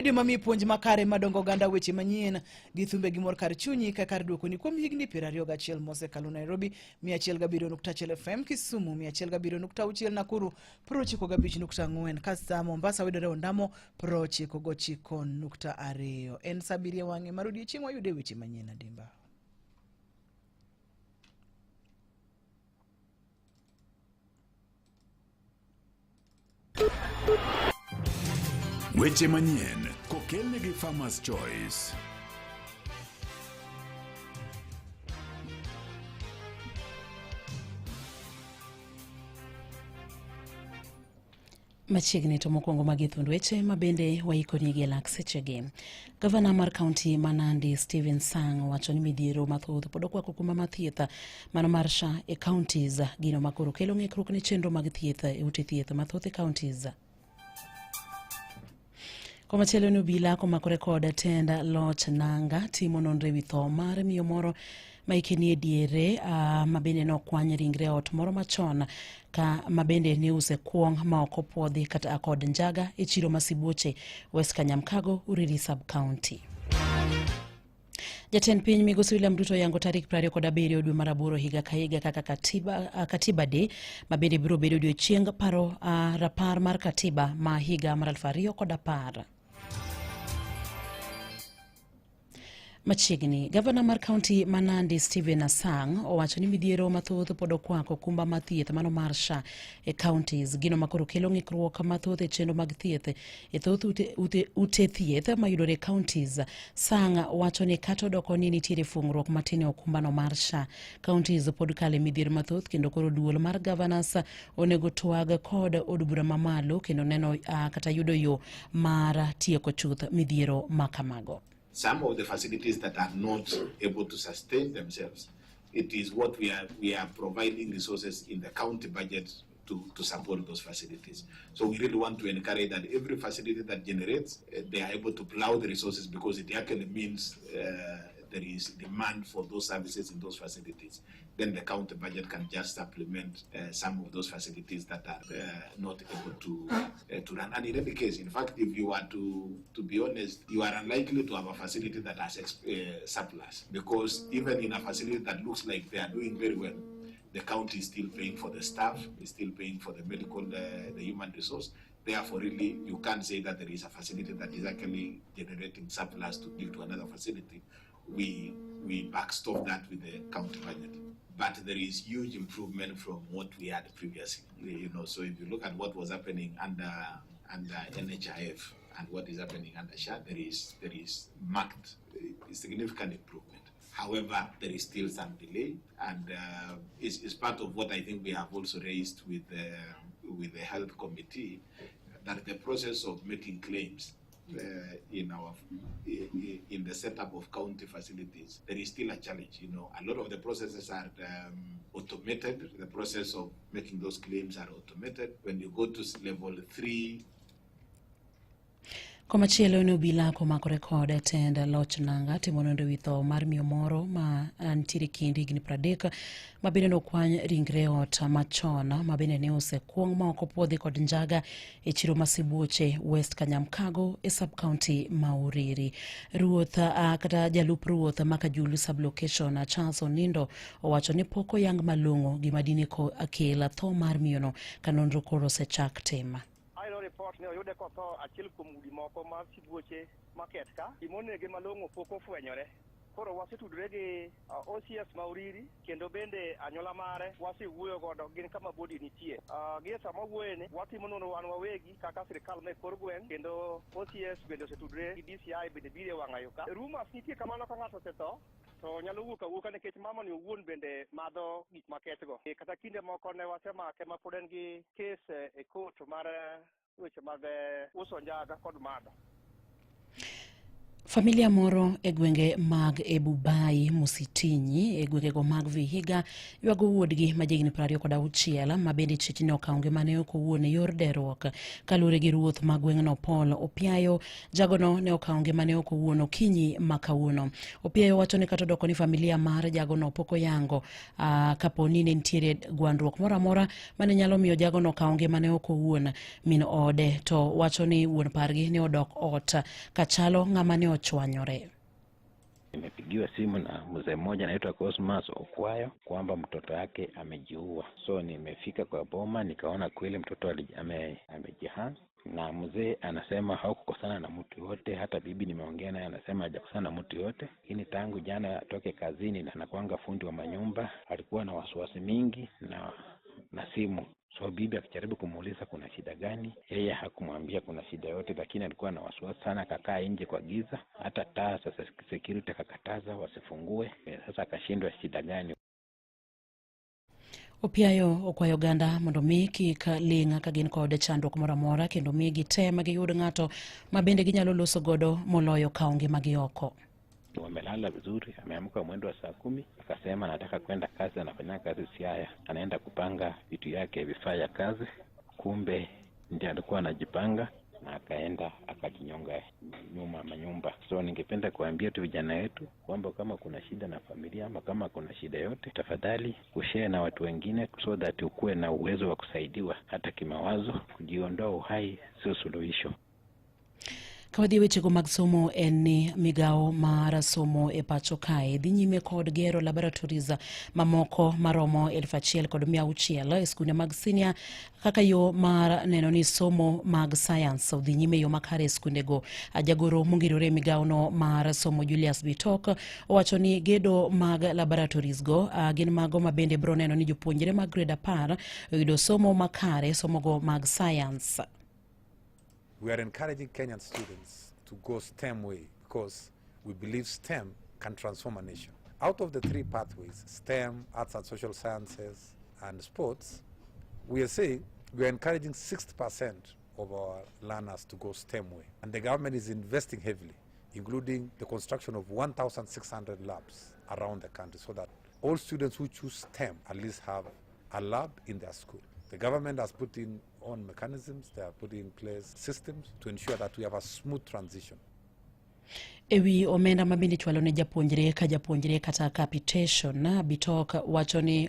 Redio mamiyi puonj makare madongo oganda weche manyien gi thumbe gi mor kar chunyi ka kar duokoni kuom higni 21 mosekalo. Nairobi 107.1 FM, Kisumu 107.6, Nakuru 95.4, kasta Mombasa wayudore Ondamo 99.2. En saa abiriyo wang'e mar odiechieng' wayude weche manyien adimba. Weche manyien kokelne gi Farmers Choice. Machiegni to mokwongo magi thuond weche ma bende waikonigi e lak sechegi. Gavana mar kaunti ma Nandi Stephen Sang owacho ni midhiero mathoth pod okwako kuma mar thieth mano mar SHA e counties, gino ma koro kelo ng'ikruok ne chenro mag thieth e ute thieth mathoth e counties. Komachielo ni obila komakore kod tend loch nanga timo nonro ewi tho mar miyo moro ma hike nie diere uh, ma bende nokwany ringre ot moro machon ka ma bende ne use kuong' ma ok opuodhi kata kod njaga e chiro ma Sibuoche, West Kanyamkago, Uriri sub county. Jatend piny Migosi William Ruto oyango tarik 27 dwe mar aboro higa ka higa kaka katiba, katiba Day ma bende biro bedo odiechieng paro uh, rapar mar katiba ma higa mar 2010. Machiegni, gavana mar kaunti ma Nandi Stephen Asang owacho ni midhiero mathoth pod okwako kumba mar thieth mano mar SHA e counties, gino ma koro kelo ng'ikruok mathoth e chenro mag thieth e thoth ute, ute, ute thieth mayudore e counties. Sang wacho ni kata odoko ni nitiere fung'ruok matin e okumbano mar SHA, counties pod kale midhiero mathoth kendo koro duol mar governors onego twag kod od bura mamalo kendo neno uh, kata yudo yo mar tieko chuth midhiero ma kamago. Some of the facilities that are not able to sustain themselves, it is what we are we are providing resources in the county budget to, to support those facilities. So we really want to encourage that every facility that generates, uh, they are able to plow the resources because it actually means uh, there is demand for those services in those facilities. Then the county budget can just supplement uh, some of those facilities that are uh, not able to uh, to run. And in any case, in fact, if you are to to be honest, you are unlikely to have a facility that has uh, surplus because even in a facility that looks like they are doing very well, the county is still paying for the staff, is still paying for the medical, uh, the human resource. Therefore, really, you can't say that there is a facility that is actually generating surplus to give to another facility. We we backstop that with the county budget. But there is huge improvement from what we had previously. You know, so if you look at what was happening under under NHIF and what is happening under SHA, there is there is marked significant improvement. However, there is still some delay, and uh, it's, it's part of what I think we have also raised with the, with the health committee, that the process of making claims uh, in our in the setup of county facilities, there is still a challenge. You know, a lot of the processes are um, automated. The process of making those claims are automated. When you go to level three, Komachielo ne obila komakore kod tend loch nanga timo nonro ewi tho mar miyo moro ma nitiere kind higni 30 ma bende nokwany ringre ot machon ma bende ne osekuong' ma ok opuodhi kod njaga e chiro ma Sibuoche West Kanyamkago e sub county ma Uriri. Ruoth uh, kata jalup ruoth ma Kajulu sub location Charles Onindo owacho ni pok oyang malong'o gima dine kel tho mar miyono ka nonro koro osechak tim. Ayudo ripot ni oyude kotho achiel kuom udi moko mar sibuoche market ka. Gimonege malong'o pok ofwenyore. Koro wasetudore gi uh, OCS ma Uriri kendo bende anyuola mare wasewuoyo godo gin kama body nitie. Uh, gie sama wawuoye ni watimo nonro wan wawegi kaka sirkal ma e kor gweng' kendo OCS bende osetudore gi DCI bende biro e wang'ayo ka. Rumors nitie kamano ka ng'ato osetho to nyalo wuok awuoka nikech mama ni owuon bende madho gik maketgo. E, kata kinde moko ne wasemake ma pod en gi kes e court mar weche mag uso njaga kod madho. Familia moro e gwenge mag Ebubai Musitinyi e gwengego mag Vihiga ywago wuodgi ma jahigni 26 ma bende chich ne okawo ngimane ok owuon e yor deruok. Kaluwore gi ruoth ma gweng'no Paul Opiayo, jagono ne okawo ngimane ok owuon okinyi ma kawuono. Opiayo wacho ni kata odoko ni familia mar jagono pok oyango kapo ni ne nitiere gwandruok moro amora mane nyalo miyo jagono okawo ngimane ok owuon. Min ode to wacho ni wuon pargi ne odok ot kachalo ng'ama ne ochwanyore. Nimepigiwa simu na mzee mmoja anaitwa Cosmas Okwayo kwamba mtoto yake amejiua. So nimefika kwa boma nikaona kweli mtoto amejihang, na mzee anasema hakukosana na mtu yote, hata bibi nimeongea naye anasema hajakosana na mtu yote, lakini tangu jana atoke kazini na anakuanga fundi wa manyumba, alikuwa na wasiwasi mingi na simu. So bibi akijaribu kumuuliza kuna shida gani, yeye hakumwambia kuna shida yote, lakini alikuwa na wasiwasi sana, akakaa nje kwa giza, hata taa sasa security akakataza wasifungue. Sasa akashindwa shida gani. Opiayo okwayo oganda mondo mi kik ling' ka gin kod chandruok moro amora kendo mi gitem giyud ng'ato ma bende ginyalo loso godo moloyo kawo ngimagi oko. Wamelala vizuri, ameamka mwendo wa saa 10 akasema anataka kwenda kazi, anafanya kazi Siaya, anaenda kupanga vitu yake vifaa ya kazi, kumbe ndiye alikuwa anajipanga na akaenda akajinyonga nyuma manyumba. So ningependa kuambia tu vijana wetu kwamba kama kuna shida na familia ama kama kuna shida yote, tafadhali kushare na watu wengine so that ukuwe na uwezo wa kusaidiwa hata kimawazo. Kujiondoa uhai sio suluhisho. Kawadhi e wechego mag somo en ni migawo mar somo e pacho kae dhi nyime kod gero laboratories mamoko maromo 1600 e skunde mag senior kaka yo mar neno ni somo mag science odhi nyime e yo makare e skundego. Jagoro mongirore e migawono mar somo Julius Bitok owacho ni gedo mag laboratories go gin mago ma bende biro neno ni jopuonjre mag grade 10 oyudo somo makare somogo mag science. We are encouraging Kenyan students to go STEM way because we believe STEM can transform a nation. Out of the 3 pathways, STEM, arts and social sciences, and sports, we are saying we are encouraging 60% of our learners to go STEM way. And the government is investing heavily, including the construction of 1,600 labs around the country so that all students who choose STEM at least have a lab in their school. The government has put in on mechanisms, they have put in place systems to ensure that we have a smooth transition. Ewi omenda ma bende ichwalo ne japuonjre ka japuonjre kata capitation, Bitok wacho ni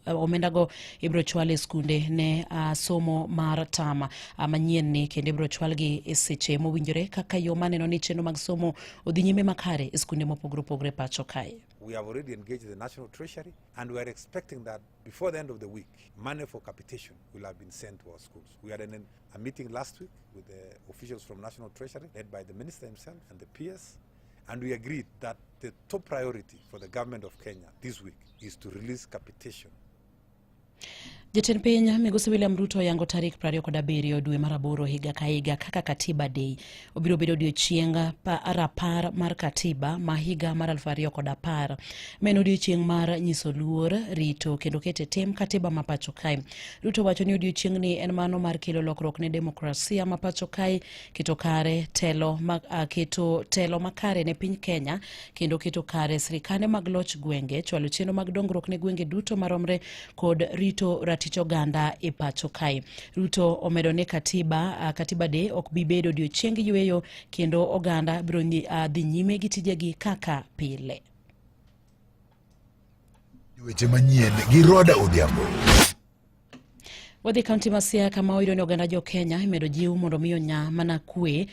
omendago ibiro chwal e skunde ne somo mar tama manyien ni kendo ibiro chwalgi e seche mowinjore kaka yo maneno ni chenro mag somo odhi nyime makare e skunde mopogore opogore pacho kae. We have already engaged the National Treasury and we are expecting that before the end of the week, money for capitation will have been sent to our schools. We had a meeting last week with the officials from National Treasury, led by the minister himself and the PS, and we agreed that the top priority for the government of Kenya this week is to release capitation. Jatend piny Migosi William Ruto oyango tarik 27 dwe mar 8 higa ka higa kaka Katiba Day. Obiro bedo odiechieng rapar mar katiba ma higa mar 2010. Ma en odiechieng' mar nyiso luor, rito kendo keto e tim katiba ma pacho kae. Ruto wacho ni odiechieng'ni en mano mar kelo lokruok ne demokrasia ma pacho kae, keto kare telo ma, keto telo makare ne piny Kenya kendo keto kare sirikande mag loch gwenge, chwalo chenro mag dongruok ne gwenge duto maromre kod rito ratich oganda e pacho kae. Ruto omedo ni Katiba Day ok bi bedo odiechieng yweyo kendo oganda biro dhi nyime gi tijegi kaka pile. Weche manyien gi Roda Odhiambo. Wadhi kaunti ma Siaya kama oyudo ni oganda jo Kenya imedo jiw mondo mi onya mana kwe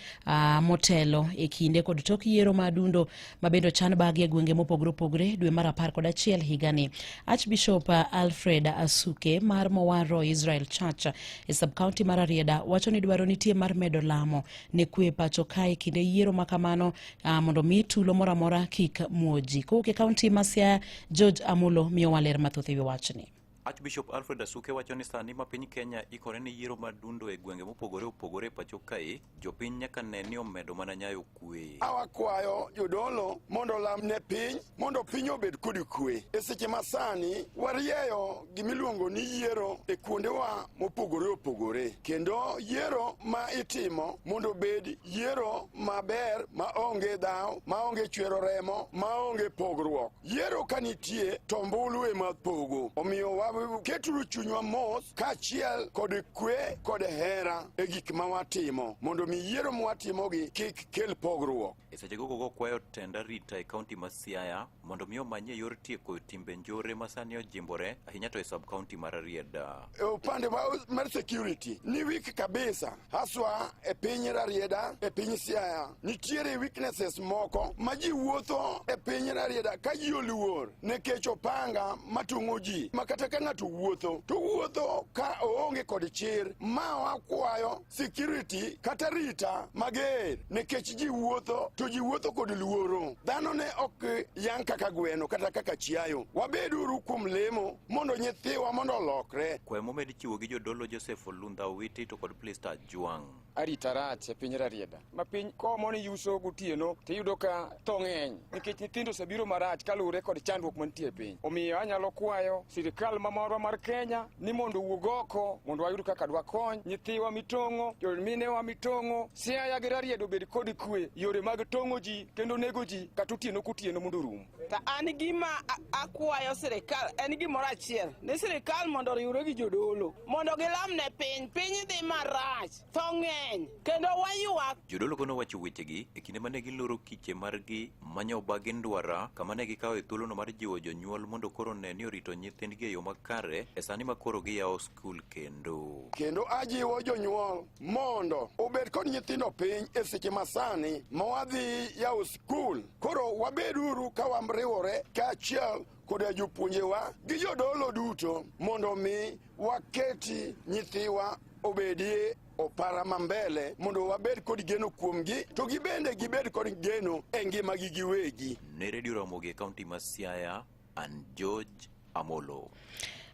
motelo e kinde kod tok yiero ma adundo ma bende ochan bagi e gwenge mopogore opogore dwe mar 11 higani. Archbishop Alfred Asuke mar Mowaro Israel Church e sub-county mar Arieda wacho ni dwaro nitie mar medo lamo ne kwe pacho kae kinde yiero ma kamano mondo mi tulo moro amora kik muoji. Kowuok e kaunti ma Siaya, George Amulo miyowa ler mathoth e wi wachni. Archbishop Alfred Asuke wacho ni sani ma piny Kenya ikore ne yiero mar dundo e gwenge mopogore opogore e pacho kae, jopiny nyaka ne ni omedo mana nyayo kwe. Awakwayo jodolo mondo olam ne piny mondo piny obed kod kwe. E seche ma sani warieyo gimiluongo ni yiero e kuondewa mopogore opogore, kendo yiero ma itimo mondo obed yiero maber maonge dhaw, maonge chwero remo, maonge pogruok. Yiero ka nitie to ombulu ema pogo. Omiyo waketuru chunywa mos kaachiel kod kwe kod hera e gik ma watimo mondo mi yiero mwatimogi kik kel pogruok. E seche gogo kokwayo tend arita e kaunti ma Siaya mondo mi omanyie yor tieko timbe njore ma sani ojimbore ahinya to e sub kaunti mar Rarieda. E upande mar security ni weak kabisa haswa e piny Rarieda, e piny Siaya nitiere weaknesses moko ma ji wuotho e piny Rarieda ka ji oluor nikech opanga matong'o ji ma kata ka ng'ato wuotho to wuotho ka oonge kod chir. Ma wakwayo security kata rita mager nikech ji wuotho to ji wuotho kod luoro. Dhano ne ok yang' kaka gweno kata kaka chiayo. Wabeduru kuom lemo mondo nyithiwa mondo olokre. Kwayo momed chiwo gi jodolo Joseph Olundha Owiti to kod Plister Ajwang'. Arita rach e piny Rarieda ma piny komo ni yuso gotieno tiyudo ka tho ng'eny nikech nyithindo osebiro marach kaluwore kod chandruok mantie e piny. Omiyo anyalo kwayo sirikal ma marwa mar Kenya ni mondo owuog oko mondo wayud kaka dwakony nyithiwa mitong'o, jominewa mitong'o. Siaya gi Rarieda obed kod kwe, yore mag tong'o ji kendo nego ji kata otieno kotieno mondo orum. To an gima akwayo sirikal en gimoro achiel, ni sirikal mondo oriwre gi jodolo mondo gilam ne piny. Piny dhi marach, tho ng'eny kendo waywak. Jodolo go nowacho wechegi e kinde mane giloro kiche margi manyoba gi ndwara kama ne gikawo thuolono mar jiwo jonyuol mondo koro ne ni orito nyithindgi e yo makare e sani ma koro giyawo skul kendo. Kendo ajiwo jonyuol mondo obed kod nyithindo piny e seche masani ma wadhi yawo skul. Koro wabeduru ka wariwore kaachiel koda jopuonjewa gi jodolo duto mondo mi waketi nyithiwa obedie opara mambele mondo wabed kod geno kuomgi to gibende gibed kod geno e ngimagi giwegi. Ne Radio Ramogi e kaunti ma Siaya, an George Amolo.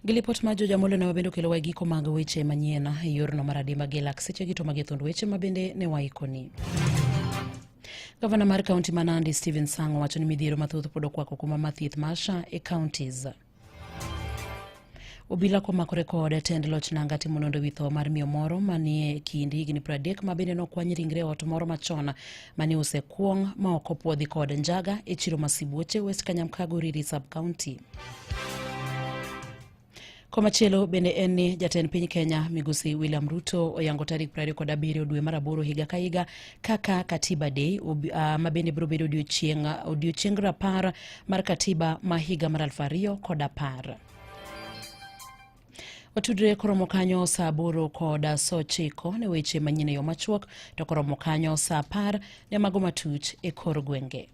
Gi lipot mar George Amolo ne wabende okelowa e giko mag weche manyien e yorno mar adimba gi lak seche gi to magi thund weche ma bende ne waikoni. Gavana mar kaunti ma Nandi Stephen Sang owacho ni midhiero mathoth pod okwako kuma mar thieth mar SHA e counties. Obila komakore kod tend loch nanga timo nonro ewi tho mar miyo moro manie kind higni 30 ma bende nokwany ringre ot moro machon mane osekuong' ma ok opuodhi kod njaga e chiro ma Sibuoche, West Kanyamkago, Riri sub-county. Komachielo bende en ni jatend piny Kenya Migosi William Ruto oyango tarik 27 dwe mar aboro higa ka higa kaka Katiba Day ma bende biro bedo odiochieng rapar mar katiba ma higa mar 2010. Watudre koromo kanyo saa 8:09 ne weche manyien e yo machuok to koromo kanyo saa 10 ne mago matuch e kor gwenge.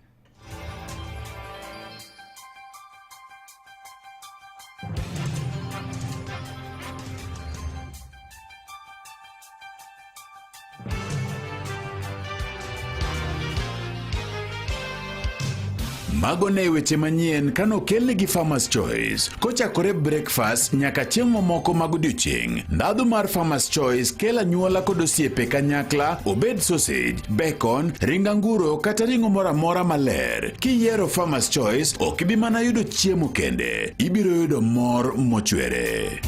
Mago ne weche manyien kanokelni gi Farmers Choice. Kochakore breakfast nyaka chiemo moko mag odiochieng', ndhadhu mar Farmers Choice kelo anyuola kod osiepe kanyakla, obed sausage, bacon, ring anguro kata ring'o moro amora maler. Kiyiero Farmers Choice, ok ibi mana yudo chiemo kende, ibiro yudo mor mochwere.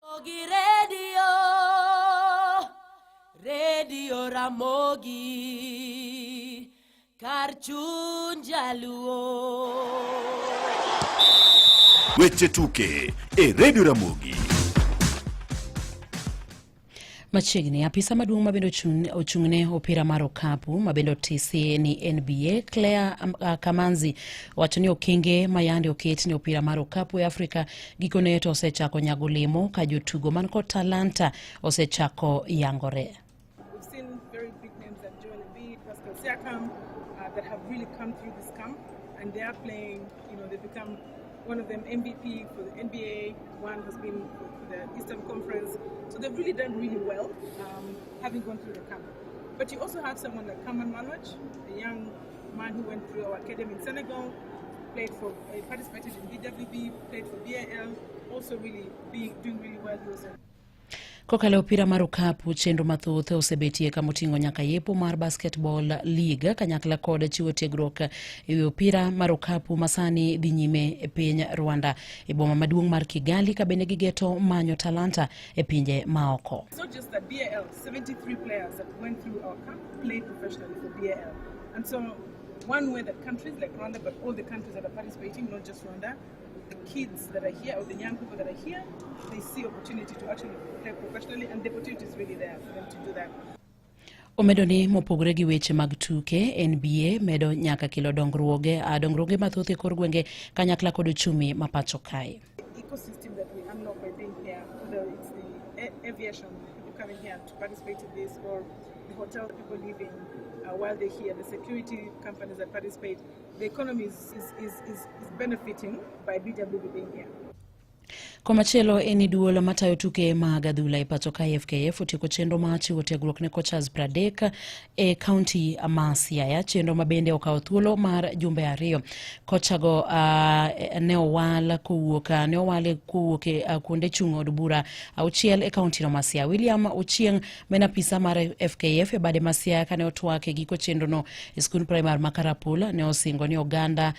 Ramogi Radio, Radio Ramogi, kar chuny jaluo. Weche tuke e Radio Ramogi. Machiegni, apisa maduong' mabende ochung'ne opira mar okapu mabende otisi ni NBA Claire Kamanzi wacho ni okenge ma yande oket ne opira mar okapu e Afrika gikone to osechako nyago olemo ka jotugo man kod talanta osechako yangore. We've seen very big names like Joel Embiid, Pascal Siakam, that have really come through this camp, and they are playing, you know, they've become one of them MVP for the NBA, one has been for the Eastern Conference. So they've really done really well, having gone through the camp. But you also have someone like Khaman Maluach, a young man who went through our academy in Senegal, played for, participated in BWB, played for BAL, also really doing really well. He was a Kokalo e opira mar okapu, chenro mathoth osebetie kamoting'o nyaka yepo mar Basketball League kanyakla kod chiwo tiegruok e wi opira mar okapu masani dhi nyime e piny Rwanda e boma maduong' mar Kigali ka bende gigeto manyo talanta e pinje maoko. It's not just that BAL, 73 players that went through our camp played professionally for BAL. And so one way that countries like Rwanda, but all the countries that are participating, not just Rwanda, the kids that are here or the young people that are here, they see opportunity to actually play professionally, and the opportunity is really there for them to do that. Omedo ni mopogore gi weche mag tuke, NBA medo nyaka kelo dongruoge mathoth e kor gwenge kanyakla kod uchumi ma pacho kae. The ecosystem that we unlock by being here, whether it's the aviation, people coming here to participate in this, or the hotel people living while they're here, the security companies that participate, the economy is benefiting by BWB being here. Komachielo en ni duol matayo tuke mag adhula e pacho ka FKF otieko chenro mar chiwo tiegruok ne coaches 30 e kaunti ma Siaya, chenro ma bende okawo thuolo mar jumbe 2. Kochago ne owal kowuok e kuonde chung' od bura 6 e kaunti no ma Siaya. William Ochieng' ma en apisa mar FKF e bade ma Siaya kane otwak e giko chenrono e skund primar ma Karapul ne osingo ne oganda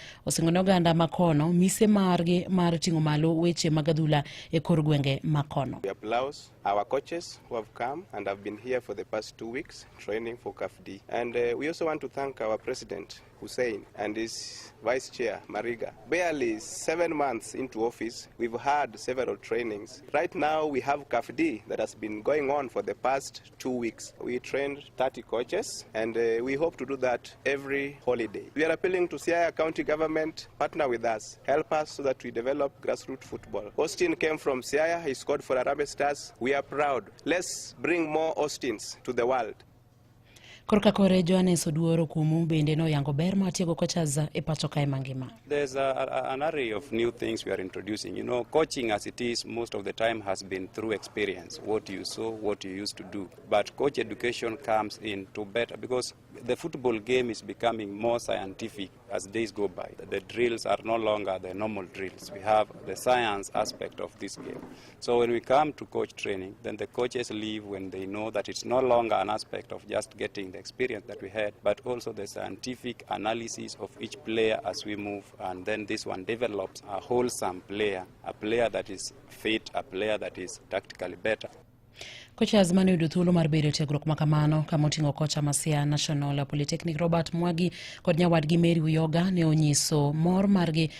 makono mise margi mar ting'o malo weche mag adhula e kor gwenge makono. We applaud our coaches who have come and have been here for the past 2 weeks training for CAF D. And we also want to thank our president, Hussein, and his vice chair, Mariga. Barely 7 months into office, we've had several trainings. Right now, we have CAF D that has been going on for the past 2 weeks. We trained 30 coaches, and we hope to do that every holiday. We are appealing to Siaya County government, partner with us, help us so that we develop grassroots football. Austin came from Siaya, he scored for Harambee Stars. We are proud. Let's bring more Austins to the world. Korka kore Johannes Oduoro Kumu bende noyango ber mar tiego coaches e pacho kae mangima. There's an array of new things we are introducing. You know, coaching as it is most of the time has been through experience, what you saw, what you used to do. But coach education comes in to better because the football game is becoming more scientific as days go by. The drills are no longer the normal drills. We have the science aspect of this game. So when we come to coach training, then the coaches leave when they know that it's no longer an aspect of just getting the experience that we had, but also the scientific analysis of each player as we move, and then this one develops a wholesome player, a player that is fit, a player that is tactically better. Coaches mane oyudo thuolo mar bedo e tiegruok makamano kama oting'o kocha ma Siaya National Polytechnic Robert Mwagi kod nyawadgi Mary Uyoga ne onyiso mor margi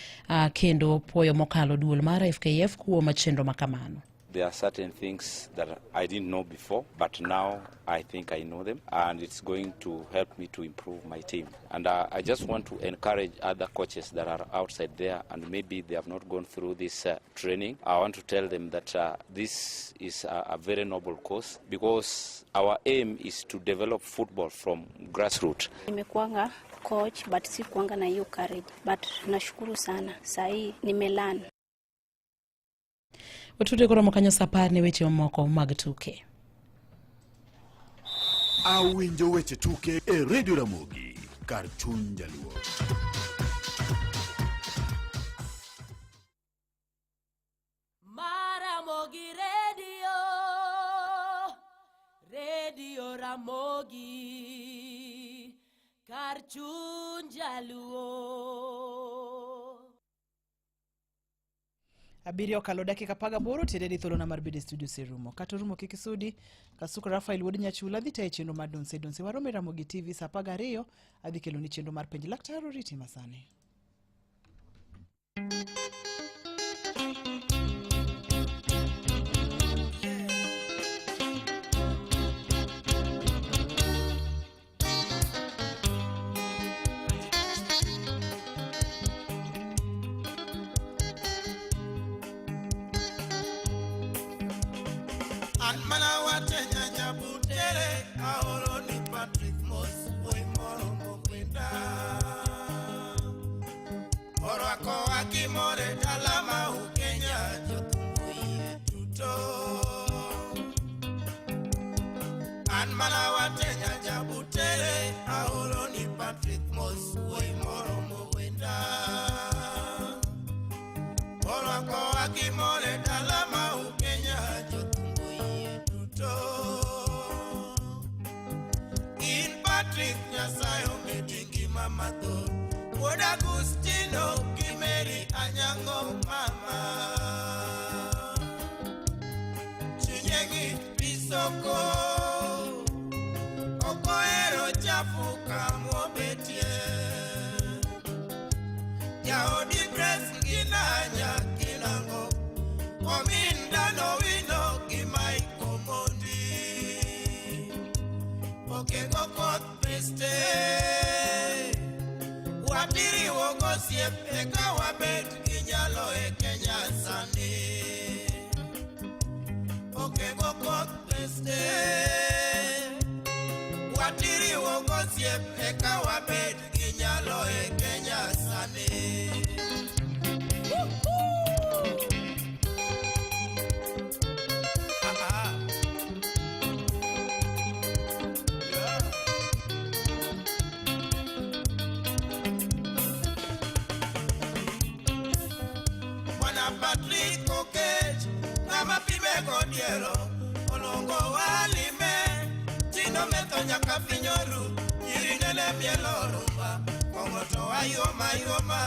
kendo puoyo mokalo duol mar FKF kuom chenro makamano. There are certain things that I didn't know before, but now I think I know them, and it's going to help me to improve my team. And I just want to encourage other coaches that are outside there and maybe they have not gone through this training. I want to tell them that this is a very noble cause, because our aim is to develop football from grassroots. Nimekuanga coach, but sikuanga na hiyo courage, but nashukuru sana, sahi nimelearn. Watude koromo kanyo sa 10 ne weche mamoko mag tuke. Awinjo weche tuke e Radio Ramogi kar chuny jaluo. Maramogi Radio, Radio Ramogi, kar chuny jaluo. 7 okalo dakika 18 tiende ni thuolona mar bedo e studio oserumo. Kata orumo kik isudi, Kasuku Rafael wuod Nyachula dhi tayo chenro mar Donse Donse. Warom e Ramogi TV sa 12 adhi keloni chenro mar penj laktar oriti masani. An mana wate nyanya butere aoro ni Patrick Mos wuoyi moro mokwenda orwako akimore dala ma Ukenya jothum oyie duto an mana wate nyanya butere aoro ni Patrick Mos wuoyi mathoth. Wuod Agustino gi Mary Anyango mama. Chunye ng'ich pisoko. Ok ohero chafu kamobetie. Jaodi Grace ngina nyakinango. Omin Dano Wino gi Mike Omondi. Okego koth peste. Watiriwo gosiep eka wabed gi nyalo e Kenya sani. Okego koth peste. Watiriwo gosiep eka wabed gi nyalo e Kenya sani. Ah, ah. Bwana Patrick Okech, ng'ama pime godiero, olongo walime, tindo metho nyaka piny oru, nyiri nene mielo rumba, kong'o to ayoma ayoma,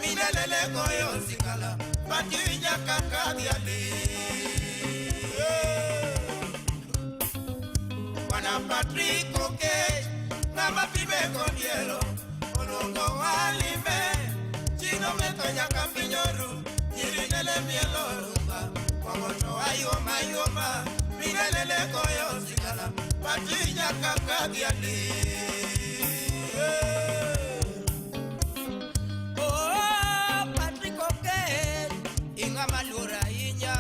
mine lele goyo sigala, pati nyaka kadhiali. Bwana Patrick Okech, ng'ama pime godiero, olongo walime, tindo metho nyaka piny oru, nyiri nene mielo rumba, kong'o to ayoma ayoma, mine lele goyo sigala, pati nyaka kadhiali. Oh, Patrick Okech, ing'ama luor ahinya.